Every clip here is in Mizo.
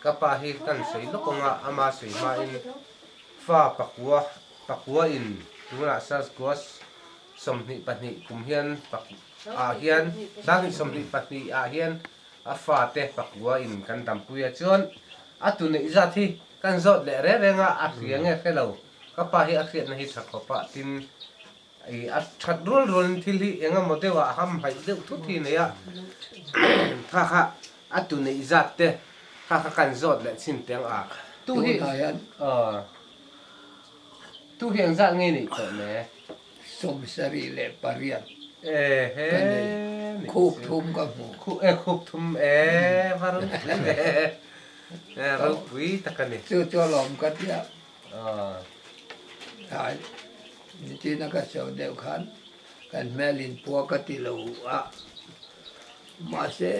Ka pa hi kan sawi lawk ang a, ama sawi hmain fa pakua pakua in tunah Saskuas 22 kum hian ah hian 2022 ah hian a fate pakua in kan dampui a chuan a tu neih zat hi kan zawt leh reng reng a, a hria nge hre lo. Ka pa hi a hriatna hi tha khawp a, tin I a that rual rualin thil hi eng emaw deuh ah ham haih deuh thut hi nei a, kha kha a tu neih zat te kha kha kan zawt leh chhin teng a, tu hi tu hi eng zat nge neih tawh le? 78 Ehe ka nei, khup thum ka hmu. E khup thum e va ropui ve e ropui tak a ni. Chu chu alawm ka tia. Nichina ka sawi deuh khan kan hmel in pua ka ti lo a, mahse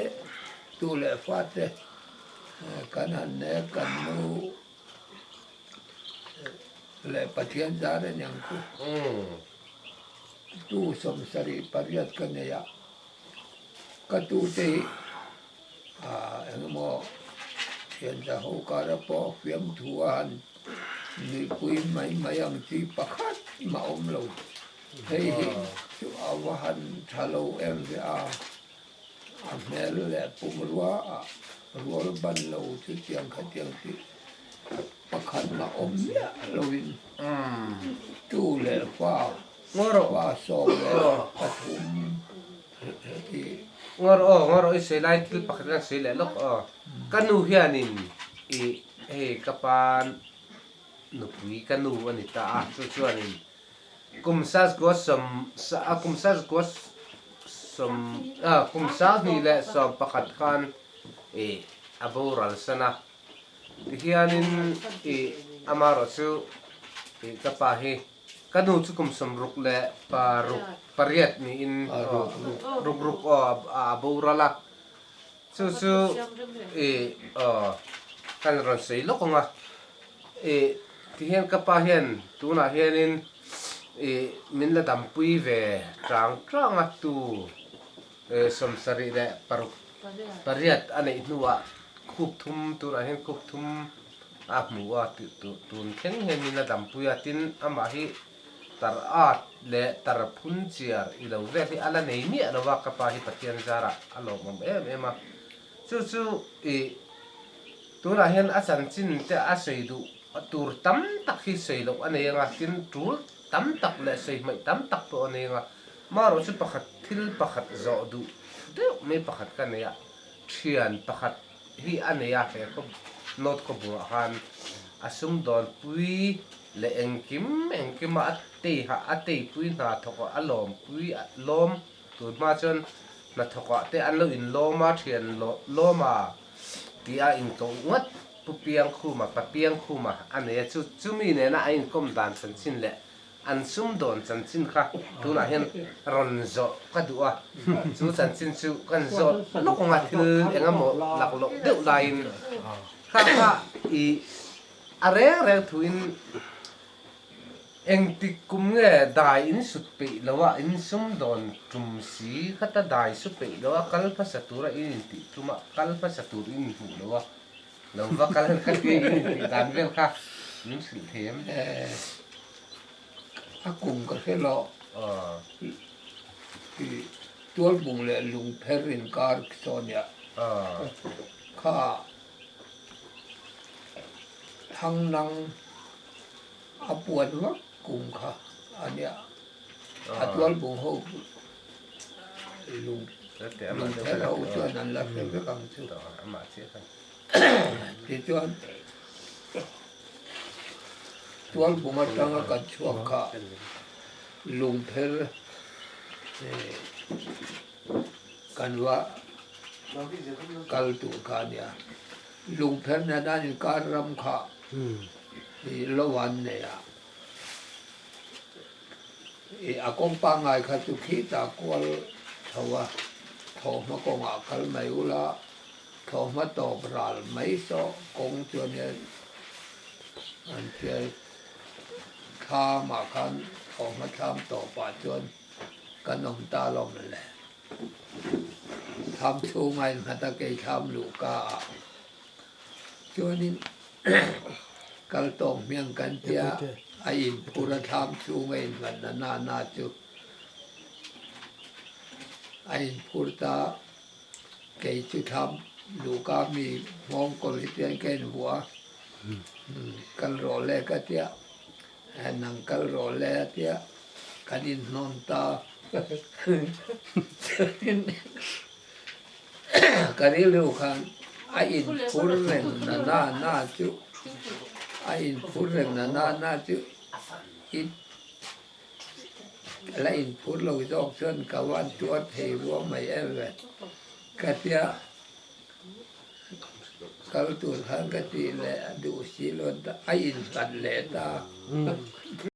tu leh fate kan han nek kan nu leh Pathian zar a niang chu tu 78 ka nei a, ka tute hi Engemaw thianza ho kara pawh fiamthu a han nuihpui mai mai ang chi pakhat mah awm lo. Hei hi chu a va han tha lo em ve a, a hmel leh pumrua ah rual ban lo chu tiang kha tiang tih pakhat mah awm miah loin tu leh fa fa 13. Ngawr aw, ngawr aw i sawi lai thil pakhat kan sawi leh lawk aw. Ka nu hianin i hei ka pa nupui ka nu a ni ta a, chu chuanin kum sazkua sawm kum sazkua sawm kum 2011 khan i a boral san a, tihianin i amaherawhchu i ka pa hi Ka nu chu kum 66 8 niin ruk ruk aw a boral a, chu chu i aw kan rawn sawi lawk ang a, i tihian ka pa hian tunah hianin i min la dampui ve tang tang a tu 76 8 a neih hnuah khup thum tunah hian khup thum A hmu a, tun thleng hian min a dampui a, tin amah hi tar at leh tar phun chiar i lo vel hi a la nei miah lo a, ka pa hi Pathian zarah a lawmawm em em a, chu chu i tunah hian a chanchin te a sawi duh tur tam tak hi sawi loh a nei anga, tin tul tam tak leh sawi hmaih tam tak pawh a nei anga, marawh chu pakhat thil pakhat zawh duh deuh mai pakhat ka nei a, thian pakhat hi a nei a, he khaw North khawbungah khan a sumdawn pui leh engkim engkima a tei ha a teipui hna thawkah a lawmpui lawm tur hma chuan hna thawkah te an lo inlawm a, thian lawm a tih a inkoh ngawt Pu Piangkhuma, Pa Piangkhuma a nei a, chu chumi nena a inkawm dan chanchin leh An sumdawn chanchin kha tunah hian rawn zawh ka duh a, chu chanchin chu kan zawh lawk ang a, thil eng emaw laklawh deuh laiin kha kha i a reng reng thuin engtik kum nge dai in sut peih lo a, in sumdawn tum si khata dai su peih lo a, kal hmasa tura in intih tum a, kal hmasa tur in inhmuh lo a, Lo va kal ka ti in tih dan vel kha min hrilh thei em? A kum ka hre lo. I tualbung leh lungpher inkar saw nia. Kha thangnang a puan vak kum kha a nia. A tualbung ho lung lungpher ho chuan an la hre vek ang chu. Tichuan tualbung atanga kan chhuak kha lungpher kan va kal tur kha a nia. Lungpher nena inkar ram kha lo an nei a. I a kawng pangngai kha chu khitah kual tho a, thawhhma kawngah kal mai ula, thawhhma tawp ral mai saw kawng chuan hian an chiai thlamah khan thawhhma thlam tawpah chuan kan awm ta lawm le. Thlam chhunga innghat a kei thlam luh ka ah. Chuanin kal tawk hmiang kan tia a inphur a thlam chhung a inhlat na na na chu a inphur ta kei chu thlam luhka mi nghawng kawl hi chuan ka invuah a kal rawh le ka tia nang kal rawh le a tia kan inhnawn ta chuanin Ka rilru khan a inphur reng na na na chu a inphur reng na na na chu i la inphur lo zawk chuan ka van tuar thei ruang mai em ve ka tia kal tur khan ka tih leh a duh si lo a inhlat leh ta.